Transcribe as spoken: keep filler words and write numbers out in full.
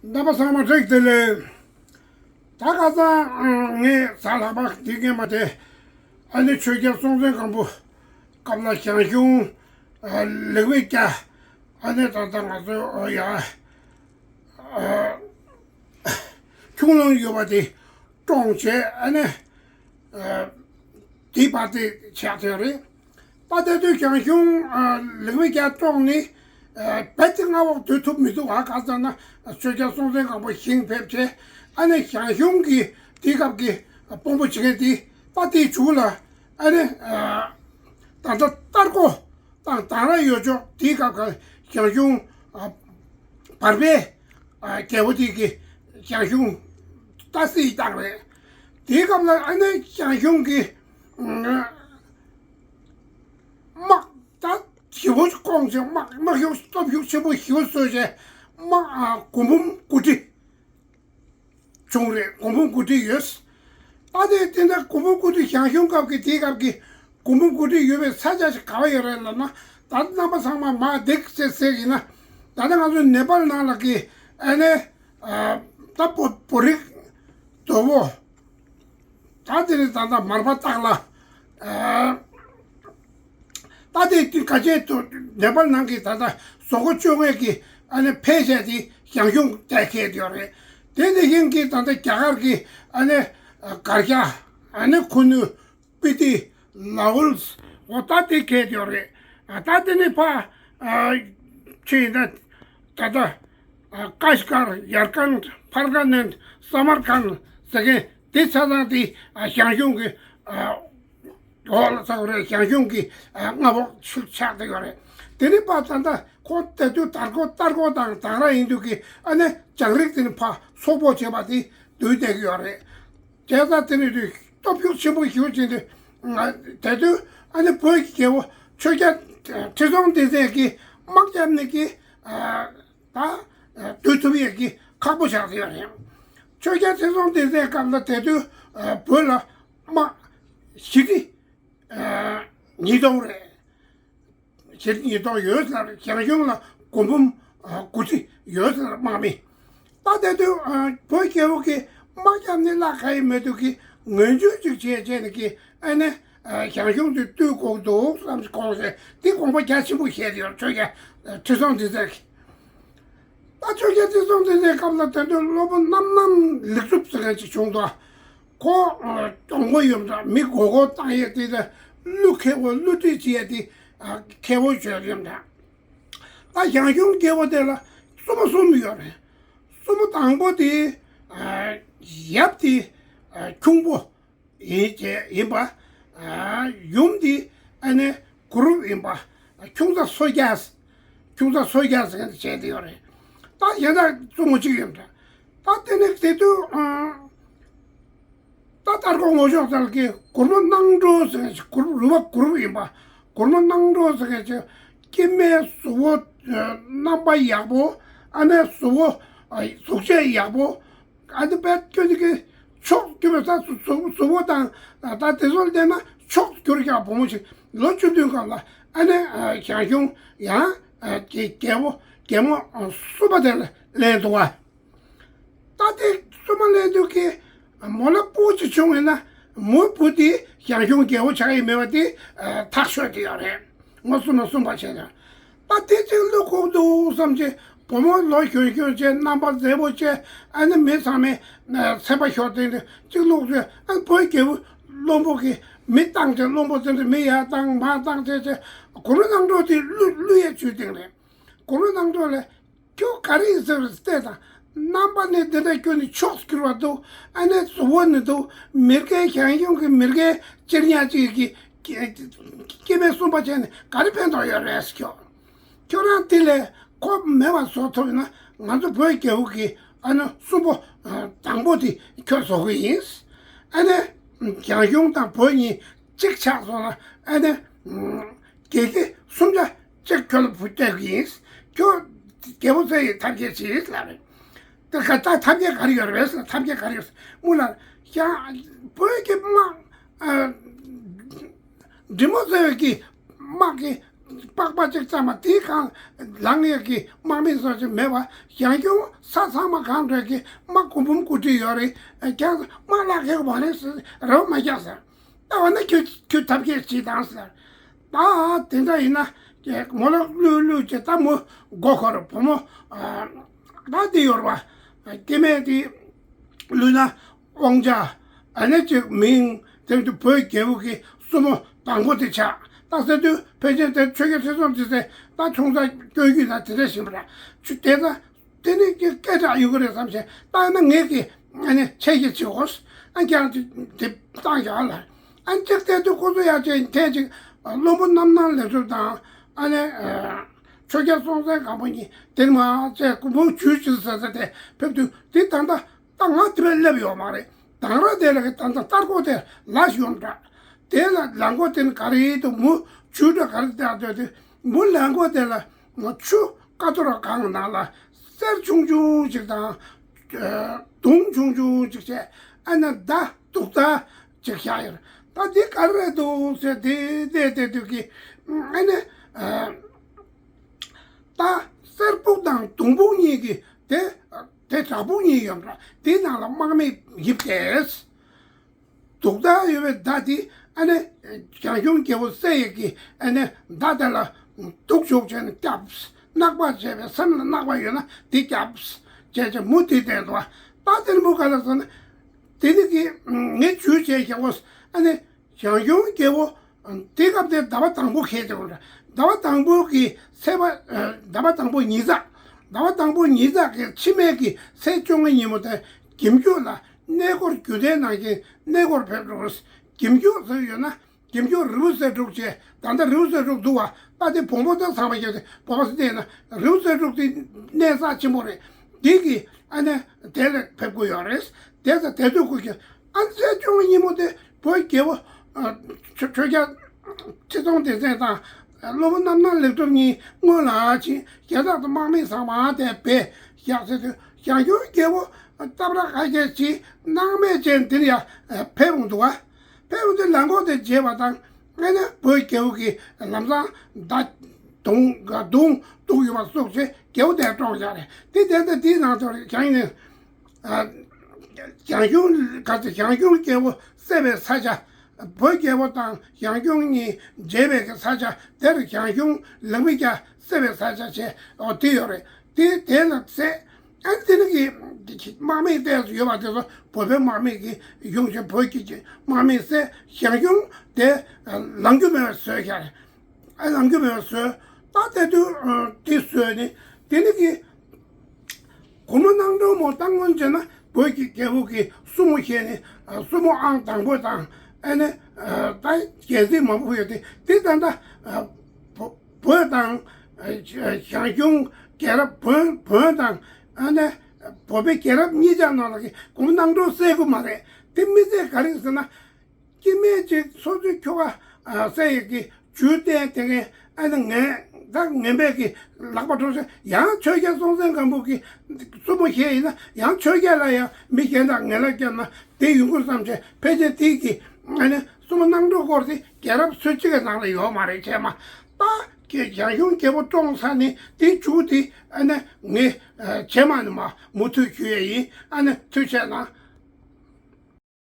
རྣམ་པ་ཚང་མ་བཀྲ་ཤིས་བདེ་ལེགས། ད་ཁ་སང་ངས་གཟའ་ལྷག་པ་འདི་སྔོན་མ་དེ་ཨ་ནི་ཆོས་རྒྱལ་སྲོང་བཙན་སྒམ་པོ་སྐབས་ལ་ཞང་ཞུང་ལེགས་པའི་རྒྱ་ཨ་ནི་ད་ལྟ་ང་ཚོ་ཡ་ཁྱུང་ལུང་ཡོད་པ་དེ་བཀྲོངས་བྱས་ཨ་ནི་དེའི་བར་དེ་ཆགས་ཐལ་རེད། ད་ལྟ་དུས་ཞང་ཞུང་ལེགས་པའི་རྒྱ་བཀྲོངས་ནས་རྦད་དེ་མངའ་འོག་སྡོད་ཐུབ་མི་འདུག་ཨ་ག་ཟེར་ན་ཆོས་རྒྱལ་སྲོང་བཙན་སྒམ་པོ་ཞིང་ཕེབས་བྱས་ཨ་ནི་ཞང་ཞུང་གི་དེའི་སྐབས་ཀྱི་དཔོན་པོ་བྱེད་མཁན་དེ་ད་དེའི་མཇུག་ལ་ཨ་ནི་ད་ལྟ་སྟར་ཀོ་དང་དང་ར་ཡོད་ཅོག་དེའི་སྐབས་ཀྱི་ཞང་ཞུང་བར་པའི་རྒྱལ་པོ་དེ་གི་ཞང་ཞུང་ཏ་སི་བཏང་རེད། དེའི་སྐབས་ལ་ཨ་ནི་ཞང་ཞུང་གི་དམག་ད་ཞི་བོ་བསྐོངས་བྱས་དམག་དམག་ཤུགས་སྟོབས་ཤུགས་ཆེན་པོ་ཞི་བོ་བཟོས་བྱས་དམག་མགོ་འབུམ་དགུ་ཁྲི་བྱུང་རེད། མགོ་འབུམ་དགུ་ཁྲི་ཡོད། ད་དེ་དེ་འདྲ་མགོ་འབུམ་དགུ་ཁྲི་ཞང་ཞུང་སྐབས་ཀྱི་དེའི་སྐབས་ཀྱི་མགོ་འབུམ་དགུ་ཁྲི་ཡོད་པའི་ས་ཆ་ཞིག་ག་བ་ཡོད་རེད་ལབ་ན་ད་རྣམ་པ་ཚང་མ་མ་འདེགས་ཟེར་ཟེར་ཡིན་ན་ད་ལྟ་ང་ཚོ་ནེ་པཱལ་ནང་ལ་གི་ཨ་ནི་ད་བོ་བོ་རིག་དོ་བོ། ད་དེ་ནི་ད་ལྟ་མར་པ་སྟག་ལ། ད་དེ་དུས་ག་ཆེད་དུ་ནེ་པཱལ་ནང་གི་ད་ལྟ་བཟོ་བཀོད་བཅོ་ལྔའི་གི་ཨ་ནི་ཕལ་ཆེར་དེ་ཞང་ཞུང་བལྟས་ཁེལ་ཡོད་རེད། དེ་ནི་ཡིན་གི་ད་ལྟ་རྒྱ་གར་གི་ཨ་ནི་གར་ཞ་ཨ་ནི་ཁུ་ནུ་སྤི་ཏི་ལ་ཝལ་འོ་ད་དེ་ཁེལ་ཡོད་རེད། ད་དེ་ནི་ཕ་ཆེ་ཡིན་ད་ད་ལྟ། ཀ་ཤི་ཀར། ཡར་ཀན། ཕར་ཀ་ནན། ས་མར་ཀན་ཟེར་མཁན་དེ་ཆ་ཚང་དེ་ཞང་ཞུང་གི་འོག་ལ་ཚང་རེད། ཞང་ཞུང་གི་མངའ་འོག་ཆགས་བསྡད་ཡོད་རེད། དེ་ནི་པ་ད་ལྟ་ཁོ་དེ་དུས་དར་གོ་སྟར་གོ་དང་དང་ར་ཡིན་དུས་ཀྱི་ཨ་ནི་ལྗང་རིགས་དེ་ནི་ཕ་སོག་པོ་བྱས་པ་དེ་སྡོད་བསྡད་ཀྱི་ཡོད་རེད། དེ་ད་དེ་ནི་དུས་སྟོབས་ཤུགས་ཆེན་པོ་ཞིག་བྱས་དུས་དེ་དུས་ཨ་ནི་བོད་ཀྱི་རྒྱལ་པོ་ཆོས་རྒྱལ་ཁྲི་སྲོང་ལྡེ་བཙན་གྱི་དམག་རྒྱབ་ནས་ཀྱི། ད་སྡོད་ཐུབ་ཡས་ཀྱི་ཁག་པོ་ཆགས་ཡོད་རེད། ཆོས་རྒྱལ་ཁྲི་སྲོང་ལྡེ་བཙན་སྐབས་ལ་དེ་དུས་བོད་ལ་དམག་ཞི་ཁྲི་ཉིས་སྟོང་རེད། ཞི་ཁྲི་ཉིས་སྟོང་ཡོད་ཟེར། ཞང་ཞུང་ལ་མགོ་འབུམ་དགུ་ཁྲི་ཡོད་ཟེར་དམག་མི། ད་དེ་དུས་བོད་རྒྱལ་པོ་གི་དམག་རྒྱབ་ནས་གླགས་ག་ཡི་མེད་དུས་ཀྱི་ངན་བྱུས་ཅིག་བྱས་བྱས་ནས་ཀྱི་ཨ་ནི། ཞང་ཞུང་དེ་བཏུལ་དགོས་འདུག་བསམ་གོང་ཟེར་དེ་དགོངས་པ་རྒྱ་ཆེན་པོ་བཞེས་ཡོད། ཆོས་རྒྱལ་ཁྲི་སྲོང་ལྡེ་བཙན་གྱིས། ད་ཆོས་རྒྱལ་ཁྲི་སྲོང་ལྡེ་བཙན་སྐབས་ལ་དེ་དུས་སློབ་དཔོན་རྣམ་སྣང་ལེགས་གྲུབ་ཟེར་མཁན་ཅིག་བྱུང་འདུག་ཁོ་གྱོང་པོ་ཡོད་འདྲ། མི་མགོ་སྐོར་བཏང་ཡས་དེ་ད་གླུ་མཁས་པོ་གླུ་ཁྲིད་བྱེད་ཡས་དེ་མཁས་པོ་བྱོས་ཡོད་འདྲ། ད་ཞང་ཞུང་རྒྱལ་པོ་དེ་ལ་སྲུང་མ་གསུམ་ཡོད་རེད། སྲུང་མ་དང་པོ་དེ་ཡབ་དེ་ཁྱུང་པོ། ཡིན་བྱས་ཡིན་པ། ཡུམ་འདི་ཨ་ནི་གུ་རུབ་ཡིན་པ། ཁྱུང་རྩ་སོ་རྒྱས། ཁྱུང་རྩ་སོ་རྒྱས་ཟེར་མཁན་དེ་བྱས་ཏེ་ཡོད་རེད། ད་གཞན་དག་བཙུན་མོ་གཅིག་ཡོད་འདྲ། ད་དེ་ནི་དེ་དུས་ད་སྟར་ཀོ་ངོ་ཤོག་དལ་གྱི་གུར་མོ་སྣང་གྲོལ་ཟེར་མཁན་ཅིག་གུ་རུབ་རུ་བ་གུ་རུབ་ཡིན་པ། གུར་མོ་སྣང་གྲོལ་ཟེར་མཁན་ཅིག་སྐྱེ་དམན་གཟུགས་པོ་རྣམ་པ་ཡག་པོ། ཨ་ནི་གཟུགས་པོ་གཟུགས་བྱད་ཡག་པོ། ཨ་ནི་དཔལ་སྐྱོན་གྱི་ཕྱོགས་སྐྱོན་པའི་ས་གཟུགས་པོ་དང་ད་དེ་ཚོ་བལྟས་ན་ཕྱོགས་གྱུར་ཀྱང་བུ་མོ་ཞིག་ལོ་བཅུ་བདུན་སྐབས་ལ་ཨ་ནི་ཞང་ཞུང་ཡང་རྒྱལ་པོ་རྒྱལ་མོ་གསུམ་པ་དེ་ལ་ལེན་འདུག་བ། ད་དེ་གསུམ་པ་ལེན་དུས་ཀྱི་མོ་ལ་སྤུ་གུ་ཅིག་བྱུང་བས་ན་མོའི་བུ་དེ་ཞང་ཞུང་རྒྱལ་པོ་ཆགས་ཀྱི་མེད་པ་དེ་ཐག་ཆོད་དེ་ཡོད་རེད། ངོ་སོ་མ་གསུངས་པ་བྱས་ན། ད་དེ་ཅིག་བླུག་ཁུག་འདུག་བསམ་གྱི་བུ་མོ་ལོ་གཞོན་གཞོན་བྱས་རྣམ་པ་མཛེས་པོ་བྱས་ཨ་ནི་མི་ཚང་མས་ཚན་པ་ཤོར་དེ་འདྲ་ཅིག་བླུག་བྱས་ཨ་ནི་བོད་རྒྱལ་པོ་བློན་པོ་གིས་མི་བཏང་བྱས་བློན་པོ་དེ་འདྲ་མི་ཡར་བཏང་མར་བཏང་བྱས་བྱས་གུ་རུ་སྣང་གྲོལ་དེ་བླུ་བླུ་ཡས་བྱུས་དེ་རེད། གུ་རུ་སྣང་གྲོལ་ལས། ཁྱོད་ག་རེ་ཡིན་ཟེར་བལྟས་དང་། རྣམ་པ་ནི་འདི་འདྲ་ཁྱོད་ནི་ཕྱོགས་སུ་གྱུར་བ་འདུག་ཨ་ནི་གཟུགས་པོ་ནི་འདུག་མི་རྒན་ཞང་ཞུང་གི་མི་རྒན་སྤྱིར་ཉག་ཅིག་གི་སྐྱེ་དམན་གསུམ་པ་བྱས་ནས་ག་རེ་ཕན་ཐོགས་ཡོད་རེད་ཁྱོད། ཁྱོད་རང་དེ་ལས་ཁོ་མེད་པ་བཟོ་ཐུབ་ན་ང་ཚོ་བོད་རྒྱལ་པོ་གི་ཨ་ནི་གསུམ་པོ་དང་པོ་དེ་ཁྱོད་བཟོ་གི་ཡིན། ཨ་ནི་ཞང་ཞུང་དང་བོད་གཉིས་གཅིག་ཆགས་སོང་ན་ཨ་ནི། དགེ་དགེ་གསུམ་ཆ་གཅིག་ཁྱོད་ལ་བུ་སྟེར་གི་ཡིན། ཁྱོད་རྒྱལ་པོ་ཚེ་ཡི་ཐབས་མཁས་ཅིག་ལབ་རེད། དེ་ག་ད་ཐབས་མཁས་ག་རེ་ཡོད་རེད་ཟེར་ན་ཐབས་མཁས་ག་རེ་ཡོད་ཟེར་དངུལ་ལ་ཡང་བོད་ཀྱི་དམག་ཨ། འབྲི་མོ་ཚེ་ཡི་གི་དམག་གི་ པགས་པ་གཅིག་ཙམ་མ་དེའི་སྒང་ལངས་ཡས་ཀྱི་དམག་མི་སོགས་ཅིག་མེད་པ། ཞང་ཞུང་ས་ཚང་མ་གང་འདྲ་གི་དམག་གོང་འབུམ་དགུ་ཁྲི་ཡོད་རེད། ཁྱེད་དམག་ལག་ཁྱེར་བ་རེད་ཟེར། རེ་བ་མ་རྒྱག་ཟེར། ད་འོ་ན་ཁྱོད་ཁྱོད་ཐབས་ཤེས་བྱེད་དང་ཟེར། ད་དེ་འདྲ་ཡིན་ན་མོ་ལགས་ལུས་ལུས་ཀྱི་ད་མོ་མགོ་འཁོར་བུ་མོ་ད་དེ་ཡོད་རེད་པ། སྐྱེ་དམན་དེ་ལུས་ན། དབང་ཆ། ཨ་ནེ་གཅིག་མིང་དེ་ཚོ་བོད་རྒྱལ་པོ་གི་སྲུ་མོ་དང་པོ་དེ་ཆགས། ད་ཟེར་དུས་ཕལ་ཆེར་དེ་ཆོས་རྒྱལ་ཁྲི་སྲོང་ལྡེ་བཙན་ད་ཆུང་ཙག་སྐྱོན་རྒྱུ་ན་དེ་འདྲ་ཞིག་རེད། ཆུ་དེ་ད་དེ་ནི་སྐད་གྲགས་ཡོད་གི་རེད་བསམ་བྱས། ད་ན་ངས་ཀྱི་ཨ་ནེ་ཆེ་ཞིག་བྱེད་དགོས། ཨ་ཀྱང་དེ་བཏང་བཞག་ལ། ཨ་གཅིག་དེ་དུས་ཁོ་ཚོ་ཡར་བྱས་ཐེངས་གཅིག་བློན་པོ་རྣམ་སྣང་ལེགས་གྲུབ་དང་ཨ་ནེ་ཆོས་རྒྱལ་སྲོང་བཙན་སྒམ་པོ་གཉིས་དེར་མ་བྱས་མགོ་བྱུས་བྱུས་ཟེར་ཟེར་ཏེ་ཕེབས་དུས་དེ་ད་ལྟ། ད་ང་དེ་བས་སླེབས་ཡོད་མ་རེད། དང་ར་དེ་ལ་གི་ད་ལྟ་སྟར་གོ་དེ་ལ་ཞིག་ཡོང་འདྲ། དེ་ལ་ལང་གོ་དེ་ནི་ག་རེ་ཡིན་དུ་མུ་ཇུ་འདྲ་ག་རེ་བཏགས་འདོད་དེ་མུ་ལང་གོ་དེ་ལ་ང་ཆུ་ཀ་ཏོ་ར་གང་ནང་ལ་གསེར་ཆུང་ཆུང་ཅིག་དང་། དུང་ཆུང་ཆུང་ཅིག་བྱས། ཨ་ན་མདའ་དུག་མདའ་ཅིག་བཞག་ཡོད། ད་འདི་ག་རེ་རེད་འདུག་ཟེར་དེ་བལྟས་བལྟས་དུས་ཀྱི་ཨ་ནི། ད་གསེར་ཕུག་དང་དུང་ཕུག་གཉིས་ཀྱི་དེ་དེ་བྲག་ཕུག་གཉིས་ཡོད་འདྲ། དེའི་ནང་ལ་དམག་མི་ཡིབ་བསྡད། དུག་མདའ་ཡོད་པའི་མདའ་དེ་ཨ་ནི་ཞང་ཞུང་རྒྱལ་པོ་བསད་ཡས་ཀྱི་ཨ་ནི་མདའ་དེ་ལ་དུག་བྱུག་བྱས་ནས་བརྒྱབ། བརྣག་པ་བྱས་པའི་སེམས་ལ་བརྣག་པ་ཡོད་ན་དེ་བརྒྱབ། བྱས་བྱས་མུ་དེ་བསྡད་འདུག་ད་དེ་ནི་མུ་ག་ལ་ཟེར་ན། དེ་ནི་གི་ངས་ཇུས་བྱས་ཀྱང་ཨ་ནི། ཞང་ཞུང་རྒྱལ་པོ། དེ་སྐབས་དེ་ཟླ་བ་དང་པོ་ཁེལ་ཏེ་འོང་འདྲ། ཟླ་བ་དང་པོ་གི་ཚེས་པ། ཟླ་བ་དང་པོ་ཉི་ཤུ། ཟླ་བ་དང་པོ་ཉི་ཤུ་གི་ཕྱི་མའི་གི་ཚེས་བཅོ་ལྔ་ཉིན་མོ་དེ་གྱིམ་རྒྱུད་ལ་གནས་སྐོར་རྒྱུད་སྡེ་ནང་བཞིན་གནས་སྐོར་ཕེབས་འགྲོ། གྱིམ་རྒྱུད་ཟེར་ཡོད་ན་གྱིམ་རྒྱུད་རི་བོ་གསེར་འབྲུག་བྱས། ད་ལྟ་རི་བོ་གསེར་འབྲུག་འདུག་བ། ད་དེ་བོན་པོ་དང་ཚང་མ་བྱས་ཏེ་བོད་པ་སུ་བལྟས་ན་རི་བོ་གསེར་འབྲུག་དེ་གནས་ས་ཆེན་པོ་རེད། དེ་གི་ཨ་ནི་དེ་ལ་ཕེབས་དགོས་ཡོད་རེད། དེ་ཚོ་དེ་དུས་སྐུ་ཞབས། ཨ་ནི་ཚེས་བཅོ་ལྔ་ཉིན་མོ་དེ་བོད་རྒྱལ་པོ། ཨ། ཆོས་ཆོས་རྒྱལ་ཁྲི་སྲོང་ལྡེ་བཙན་དང་སློབ་དཔོན་རྣམ་སྣང་ལེགས་གྲུབ་གཉིས་སྔོན་ལ་ཕྱིན། ཞེ་དྲག་ཏུ་དམག་མི་ཚང་མ་དེ་བས་བཞག་ཚེ་དུས་ཞང་ཞུང་རྒྱལ་པོ་སྟབས་ར་ཁ་ཤས་ཀྱིས་སྣང་མེད་ཅན་འདིར་ཡང་ཕེབས་འོང་འདུག་བ། ཕེབས་འོང་དུས་ལང་ཀོ་དེ་བརྗེད་པ་དང་ཨ་ནི་བོད་རྒྱལ་པོ་གིས་ལམ་སང་མདའ་དུང་དུང་བཙུགས་ཡོད་པ་སོགས་བྱས་རྒྱལ་པོ་དེ་བཀྲོངས་བཞག་རེད། དེ་དེ་ལྟ་དེའི་ནང་དུ་ཞང་ནས། ཞང་ཞུང་ག་ཚོད་ཞང་ཞུང་རྒྱལ་པོ་བསད་པའི་ས་ཆ། བོད་རྒྱལ་པོ་དང་ཞང་ཞུང་གཉིས་མཇལ་བའི་གི་ས་ཆ་དེར་ཞང་ཞུང་ལག་པའི་རྒྱ་བསད་པའི་ས་ཆ་བྱས་འོ་དེ་ཡོད་རེད། དེ་དེ་ལ་བསད། ཨ་དེ་ནི་གི་དམག་མི་ཏོག་ཙམ་ཡོད་པ་དེ་ཚོ་བོད་པའི་དམག་མི་གི་ཡོང་ཞིང་བོད་ཀྱི་དམག་མི་བསད། ཞང་ཞུང་དེ་ལང་རྒྱུ་མེད་པར་བཟོས་བཞག་རེད། ཨ་ལང་རྒྱུ་མེད་པར་བཟོས། ད་དེ་དུས་དེ་བཟོས་ནི་དེ་ནི་གི། གུང་མོ་སྣང་གྲོལ་མོ་ད་སྔོན་བྱས་ན་བོད་ཀྱི་རྒྱལ་པོ་གི་སྲུ་མོ་བྱས་ནས་སྲུ་མོ་ཨང་དང་པོ་དང་ཨ་ནི་ད་རྒྱལ་སྲིད་མང་པོ་ཡོད་དེ་དེ་ད་ལྟ་བོད་དང་ཞང་ཞུང་རྒྱལ་རབས་བོན་བོན་དང་ཨ་ནི་བོད་པའི་རྒྱལ་རབས་གཉིས་ཆ་ནང་ལ་གི་གུང་མོ་སྣང་གྲོལ་བསད་གི་མ་རེད། དེ་མི་ཚད་ག་རེ་ཟེར་ན། སྐྱེ་དམན་ཅིག་སོ་སོའི་ཁྱོ་ག་བསད་ཡས་ཀྱི་ཇུས་བསྟན་དེ་ངས་ཨ་ནི་ངས་ད་ངན་པས་ཀྱི་ལག་པ་འཕྲོག་ཤག་ཡང་ཆོས་རྒྱལ་སྲོང་བཙན་སྒམ་པོ་གི་སྲུ་མོ་བྱས་ཡིན་ན་ཡང་ཆོས་རྒྱལ་ལ་ཡང་མི་གཞན་དག་ངན་ལབ་བརྒྱབ་ན་དེ་ཡོང་གི་རེད་བསམ་བྱས་ཕལ་ཆེར་དེ་གི་ཨ་ནི་སྲུ་མོ་སྣང་གྲོལ་སྐོར་དེ་རྒྱལ་རབས་སོ་གཅིག་གི་ནང་ལ་ཡོད་མ་རེད། བྱས་མ་ད་ཞང་ཞུང་རྒྱལ་པོ་བཀྲོངས་ཚར་ནས་དེ་མཇུག་དེ་ཨ་ནི་ངས་བྱས་མ་ནི་མ་མུ་མཐུད་ཞུ་ཡས་ཡིན། ཨ་ནི་ཐུགས་རྗེ་གནང་།